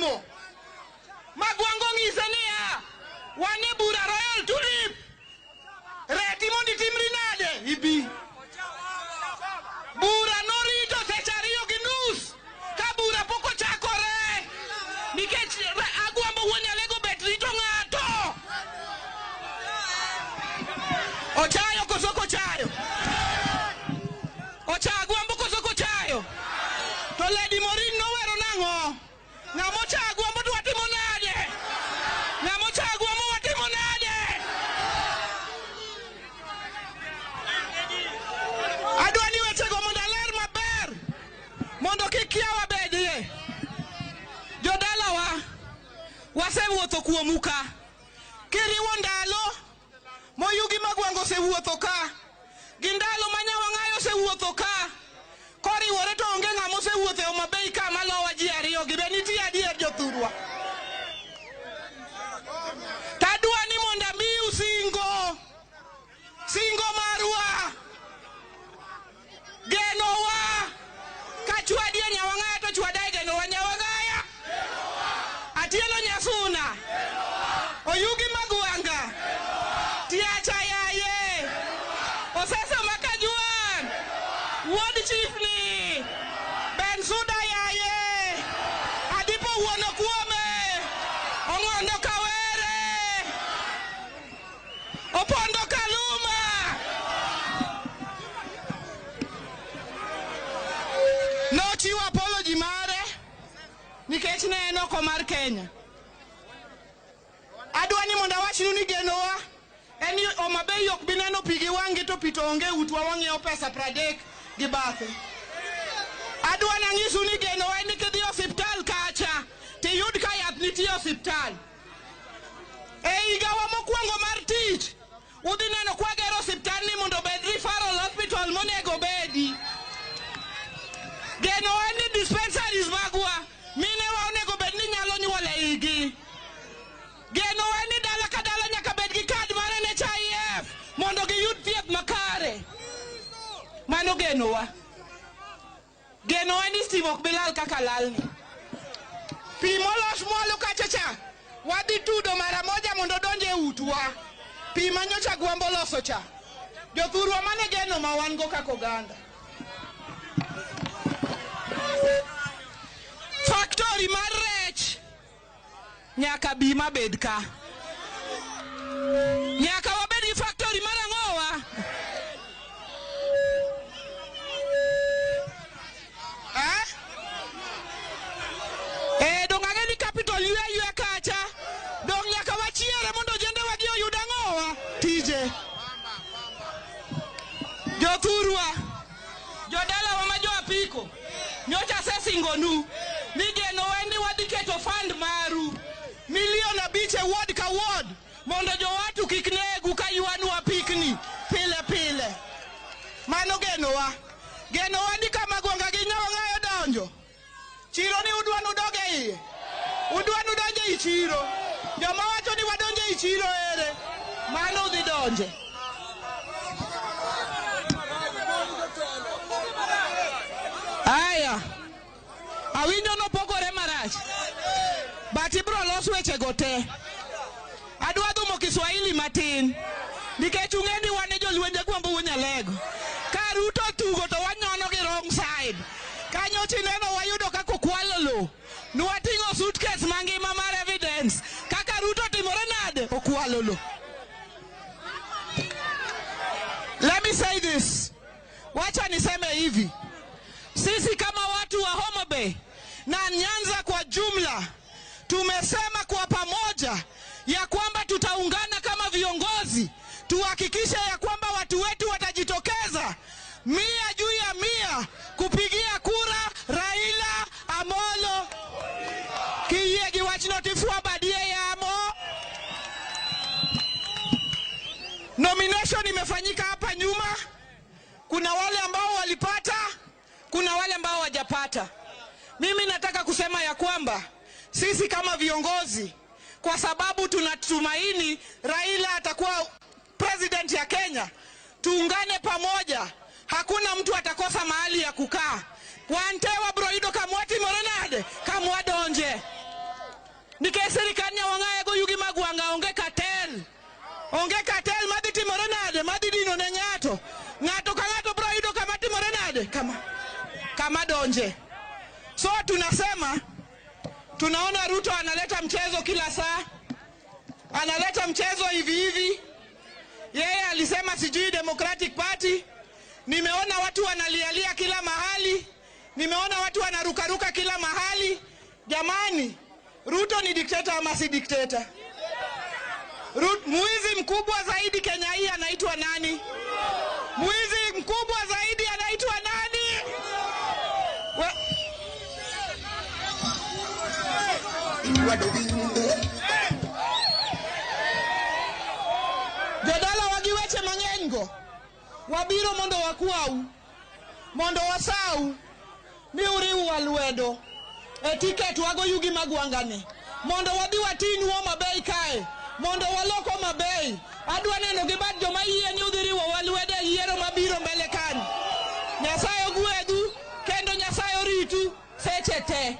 simo. Magwango ng'ise niya, wan e bura Royal Tulip. Reti mondo itimri nade? Ibi. Bura norito seche 2:30 ka bura pok ochakore. Nikech Agwambo wuon Nyalego bet rito ng'ato. Ochayo koso ok ochayo? Ochayo Agwambo koso ok ochayo? To Lady Morin nowero nang'o? Ng'ama ochayo Agwambo to watimo nade? Ng'ama ochayo Agwambo watimo nade? Adwa ni wechego mondo aler maber mondo kik kiawa bedie. Jodalawa, wasewuotho kuomu ka. Kiriwo ndalo Moyugi Magwango osewuotho ka, gi ndalo ma Nyawang'ayo osewuotho ka, koriwore to onge ng'ama osewuotho e Homa Bay ka malowa ji ariyo gi be nitie adier jothurwa. Tadwa ni mondo amiu singo, singo marwa, genowa, kachwadie Nyawang'aya to chwada e genowa Nyawang'aya. Atieno Nyasuna, Oyugi Magwanga, Tiacha Yaye, Osesa Makajuan, Wuod Chiefni, Ben Suda Yaye, Adipo Wuon Okuome, Ong'ondo Kawere, Opondo Kaluma. Nochiwo apology mare nikech ne en oko mar Kenya. Adwa ni mondo awachnu ni genowa en ni Homa Bay ok bi neno pi gi wang'gi to pi to onge utwa wang'iewo pesa 30 gi bathe. Adwa nanyisu ni genowa en ni kidhi osiptal kacha tiyud ka yath nitie osiptal. E higawa mokwongo mar tich, udhi neno kwagero osiptal ni mondo obed referral hospital monego obedi. Genowa en ni dispensaries magwa minewa onego bed ni nyalo nyuol e igi. Genowa en ni dala ka dala nyaka bed gi kad mar NHIF mondo giyud thieth makare. Mano genowa. Genowa en ni stima ok bi lal kaka lalni. Pi molos mwalo kacha cha wadhi tudo mara moja mondo odonj e utwa. Pi manyocha Gwambo loso cha. Jothurwa mane geno ma wan go kaka oganda. Factory mar rech nyaka bi mabed ka. Nyaka wabed gi factory mar ang'owa? Eh? Eh, dong' ang'e ni capital ywe ywe kacha. Dong' nyaka wachiere mondo ojendewa gi oyud ang'owa? Tije. Jothurwa, jodalawa ma jo apiko, nyocha asesingonu ni genowa en ni wadhi keto fund maru milion 5 e ward ka ward mondo jowatu kik negu ka ywanu apikni pile pile. Mano genowa. Genowa ni kama Gwanga gi Nyawang'ayo donjo. Chiro ni udwa nudog e iye. Udwa nudonj ei chiro. Joma wacho ni wadonj ei chiro ere? Mano udhi donje. Aya. Awinjo nopogore marach. But ibro los wechego te. Adwa dhumo Kiswahili matin. Nikech ung'e ni wan e jolwenje Agwambo wuon Nyalego. Ka Ruto tugo to wanyono gi wrong side. Kanyocha ineno wayudo kaka okwalo lo. Nwating'o suitcase mangima mar evidence. Kaka Ruto timore nade? Okwalo lo. Let me say this. Wacha niseme hivi. Sisi kama watu wa Homa Bay na Nyanza kwa jumla tumesema kwa pamoja ya kwamba tutaungana kama viongozi tuhakikishe ya kwamba watu wetu watajitokeza 100 juu ya 100 kupigia kura Raila Amolo. Kiyie gi wachno tifwa badie yamo. Nomination imefanyika hapa nyuma. Kuna wale ambao walipata, kuna wale ambao hawajapata. Mimi nataka kusema ya kwamba sisi kama viongozi, kwa sababu tunatumaini Raila atakuwa president ya Kenya, tuungane pamoja. Hakuna mtu atakosa mahali ya kukaa. Wantewa broido kamwati morenade kamwadonje. Nikech sirikal Nyawang'aya go yugi mag wanga onge cartel. Onge cartel madhi timore nade, madhi dino ne ng'ato. Ng'ato ka ng'ato bro yudo kama timore nade, kama donje. So tunasema, tunaona Ruto analeta mchezo kila saa, analeta mchezo hivi hivi. Yeye alisema sijui Democratic Party. Nimeona watu wanalialia kila mahali, nimeona watu wanarukaruka kila mahali. Jamani, Ruto ni dikteta ama si dikteta? Mwizi mkubwa zaidi Kenya hii anaitwa nani? Mwizi mkubwa zaidi anaitwa nani? Jodala wagiweche mang'eny go wabiro mondo wakwau, mondo wasau ni uriwwa lwedo e tiket wago yugi mag wangani, mondo wadhi wating'u Homa Bay kae, mondo walok Homa Bay. Adwa neno gi bad joma yie ni udhi riwowa lwedo e yiero mabiro mbele kanyo. Nyasaye ogwedhu kendo Nyasaye oritu seche te.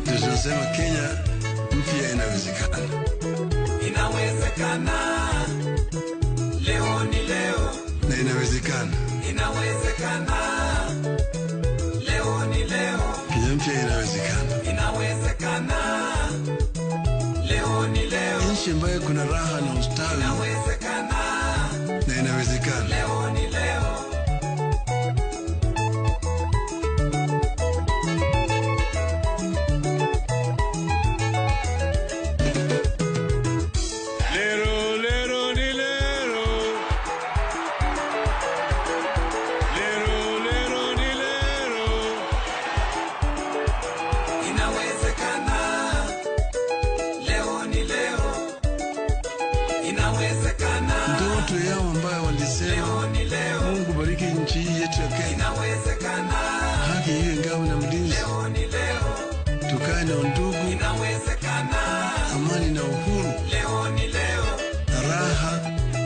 Tunasema Kenya mpya inawezekana. Inawezekana. Leo ni leo. Na inawezekana. Inawezekana. Leo ni leo. Kenya mpya inawezekana. Inawezekana. Leo ni leo. Nchi ambayo kuna raha na ustawi. Inawezekana. Na inawezekana. Leo ni leo. Lero, lero, ni lero. Lero, lero, ni lero. Inawezekana. Haki iwe ngao na mlinzi. Leo ni leo. Tukae na undugu, Inawezekana. amani na uhuru, Leo ni leo. raha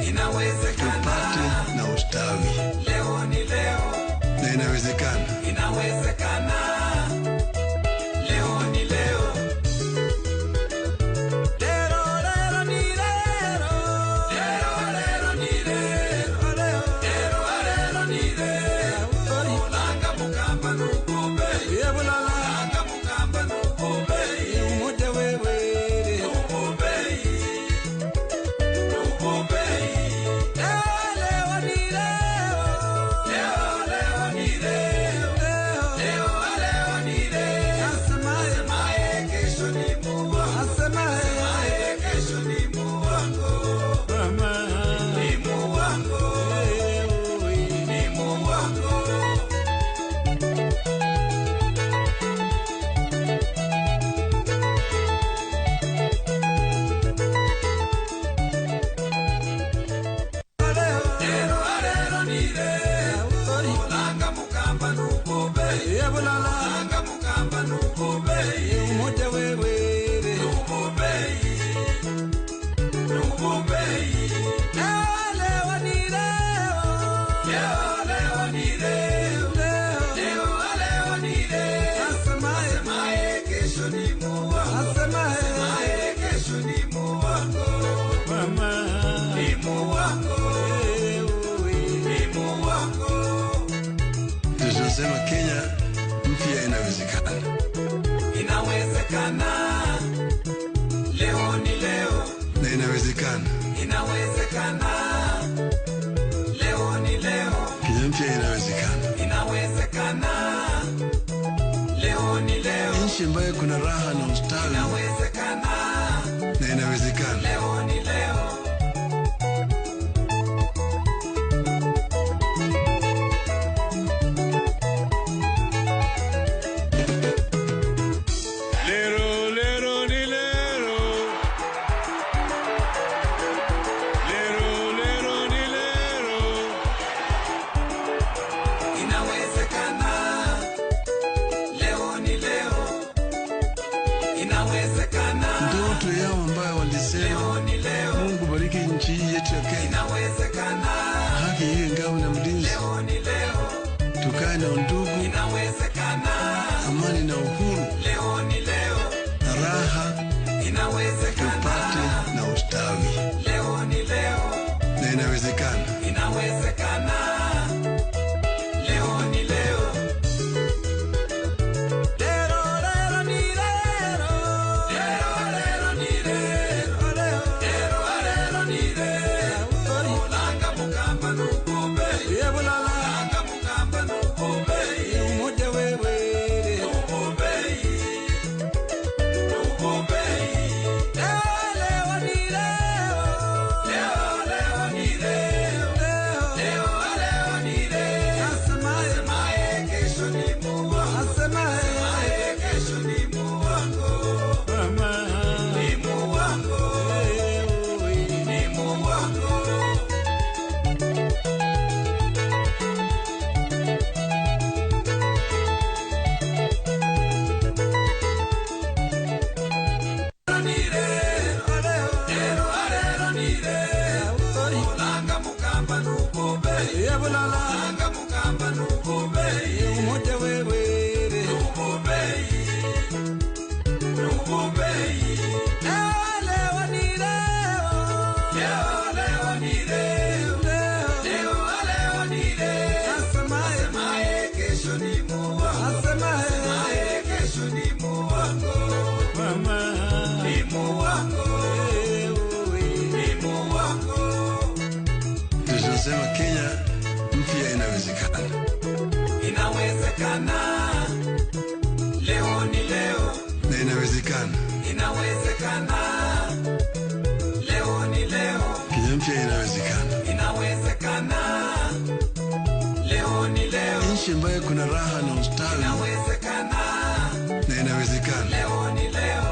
Inawezekana. tupate na ustawi. Leo ni leo. Na inawezekana. Inawezekana. Leo ni leo. Lero, lero ni lero. Lero, lero ni lero. Lero, lero ni lero. Olanga mukamba nukube. Olanga mukamba nukube. Nukube. Nukube. Leo ni leo. Leo, leo ni leo. Leo, leo ni leo. Asemaye kesho ni muongo. Asemaye kesho ni muongo. Ni muongo. Ni muongo. Lero, lero ni leo. Olanga mukamba nukube. Olanga mukamba nukube. Nukube. Nukube. Leo ni leo. Leo, leo ni leo. Leo, leo ni leo. Asemaye kesho ni muongo. Asemaye kesho ni muongo. Ni muongo. Ni muongo. Ndio tunasema Kenya mpya inawezekana. Inawezekana. Leo ni leo. Na inawezekana. Inawezekana. Leo ni leo. Kenya mpya inawezekana. Inawezekana. Leo ni leo. Nchi ambayo kuna raha na ustawi. Inawezekana. Na inawezekana. Leo ni leo. Lero, lero, ni lero. Lero, lero, ni lero. Inawezekana. Leo ni leo. Inawezekana. Ndoto yao ambayo walisema, Leo ni leo. Mungu bariki nchi hii yetu ya Kenya. Inawezekana. Haki iwe ngao na mlinzi. Leo ni leo. Tukae na undugu, Inawezekana. amani na uhuru, Leo ni leo. raha Inawezekana. tupate na ustawi. Leo ni leo. Na inawezekana. Inawezekana. Leo ni leo. Lero, lero ni lero. Lero, lero ni lero. Lero, lero ni lero. Olanga mukamba nukube. Olanga mukamba nukube. Nukube. Nukube. Leo ni leo. Leo, leo ni leo. Leo, leo ni leo. Asemaye kesho ni muongo. Asemaye kesho ni muongo. Ni muongo. Ni muongo. Olanga mukamba nukube. Olanga mukamba nukube. Nukube. Nukube. Leo ni leo. Leo, leo ni leo. Leo, leo ni leo. Asemaye kesho ni muongo. Asemaye kesho ni muongo. Ni muongo. Ni muongo. Ndio tunasema Kenya mpya inawezekana. Inawezekana. Leo ni leo. Na inawezekana. Inawezekana. Leo ni leo. Kenya mpya inawezekana. Inawezekana. Leo ni leo. Nchi ambayo kuna raha na ustawi. Inawezekana. Na inawezekana. Leo ni leo.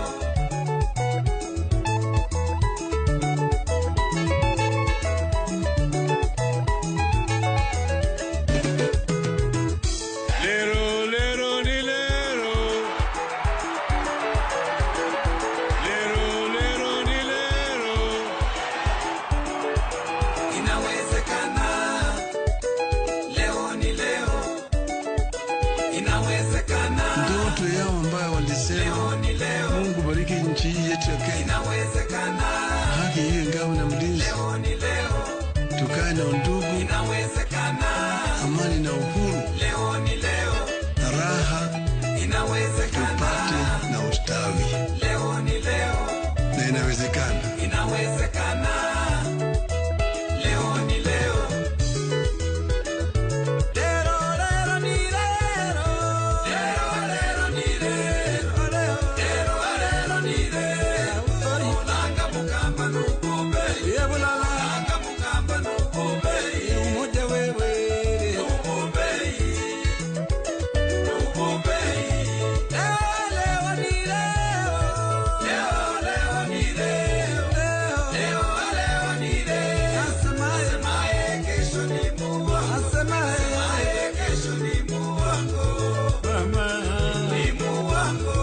Inawezekana. Ndoto yao ambayo walisema, Leo ni leo. Mungu bariki nchi hii yetu ya Kenya, Inawezekana. Haki iwe ngao na mlinzi, Leo ni leo. Tukae na undugu, Inawezekana. Amani na uhuru, Leo ni leo. Na raha, Inawezekana. Tupate na ustawi. Leo ni leo. Na inawezekana. Inawezekana. Leo ni leo. Lero, lero ni lero. Lero, lero ni lero. Lero, lero ni lero. Olanga mukamba nukobe. Olanga mukamba nukobe. Umoja wewe. Nukobe. Nukobe. Leo ni leo. Leo, leo ni leo. Leo, leo ni leo. Asemaye kesho ni muongo. Asemaye kesho ni muongo. Ni muongo.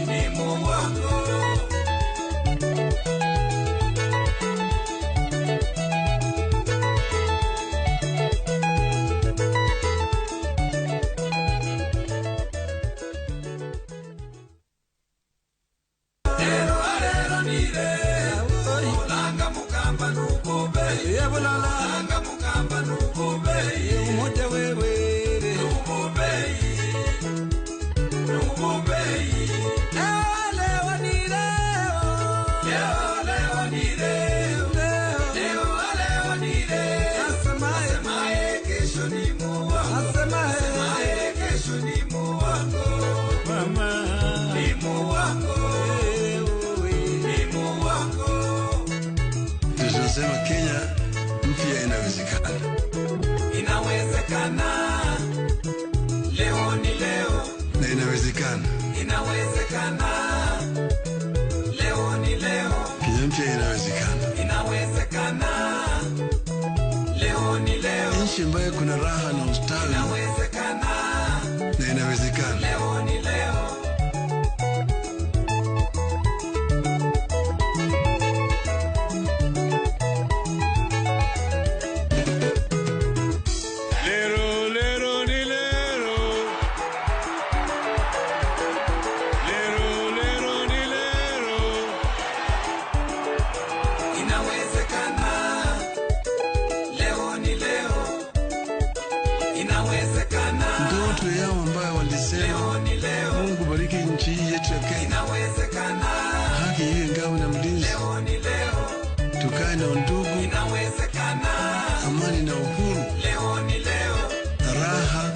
Ni muongo. Lero, lero ni leo. Olanga mukamba nukobe. Olanga mukamba nukobe. Umoja wewe. Nukobe. Nukobe. Leo ni leo. Leo, leo ni leo. Leo, leo ni leo. Asemaye kesho ni muongo. Asemaye kesho ni muongo. Ni muongo. Ni muongo. Ndio tunasema Kenya mpya inawezekana. Inawezekana. Leo ni leo. Na inawezekana. Inawezekana. Leo ni leo. Kenya mpya inawezekana. Inawezekana. Leo ni leo. Nchi ambayo kuna raha na ustawi. Inawezekana. Na inawezekana. Leo ni leo. Lero, lero, ni lero. Lero, lero, ni lero. Inawezekana. Leo ni leo. Inawezekana. Ndoto yao ambayo walisema, Leo ni leo. Mungu bariki nchi hii yetu ya Kenya, Inawezekana. Haki iwe ngao na mlinzi, Leo ni leo. Tukae na undugu, Inawezekana. Amani na uhuru, Leo ni leo. Na raha,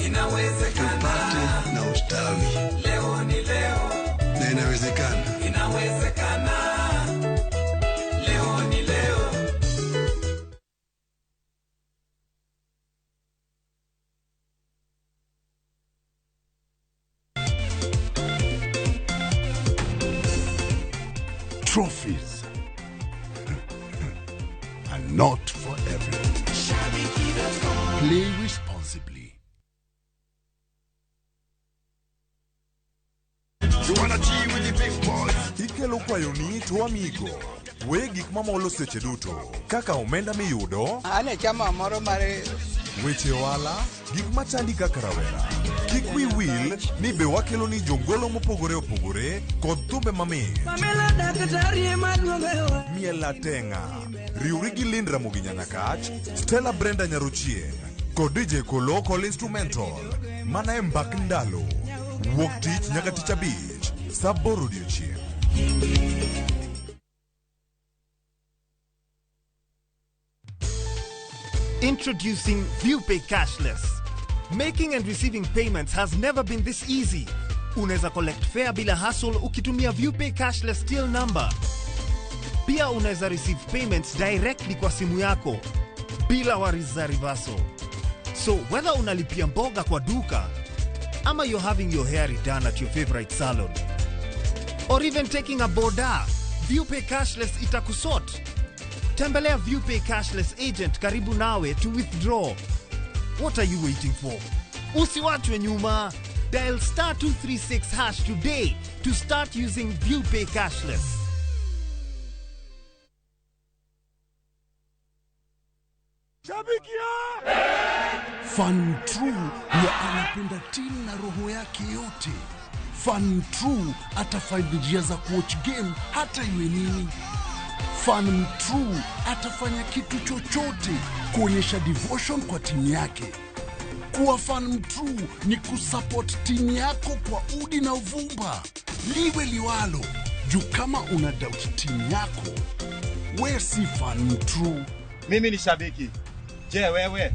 Inawezekana. Tupate na ustawi. Leo ni leo. Na inawezekana. Inawezekana. Leo ni leo. Trophies are not for everyone. Play responsibly. You wanna G with the big boys? Ikelo kwayoni to Amigo. We gik mamolo seche duto kaka omenda miyudo, An e chama moro mar weche ohala, gik machandi kaka rawera. Kik wi wil ni be wakelo ni jongolo mopogore opogore kod thumbe mamit. Miel atenga. Riwri gi Lynn Ramogi Nyanyakach, Stella Brenda Nyaruchieng kod DJ Kolo Kol Instrumental. Mana e mbak ndalo. Wuok tich nyaka tich abich, saa aboro odiochieng'. Introducing ViewPay Cashless. Making and receiving payments has never been this easy. Unaweza collect fare bila hassle ukitumia ViewPay Cashless till number. Pia unaweza receive payments directly kwa simu yako bila worries za reversal. So whether unalipia mboga kwa duka ama you're having your hair redone at your favorite salon or even taking a boda, ViewPay Cashless itakusort. Tembelea ViewPay Cashless agent karibu nawe to withdraw. What are you waiting for? Usiwachwe nyuma. Dial star 236 hash today to start using ViewPay Cashless. Shabikia! Fan true huwa anapenda timu na roho yake yote. Fan true atafind njia za kuwatch game hata iwe nini. Fan true atafanya kitu chochote kuonyesha devotion kwa timu yake. Kuwa fan true ni kusupport timu yako kwa udi na uvumba, liwe liwalo. Juu kama una doubt timu yako, we si fan true. Mimi ni shabiki. Je, wewe?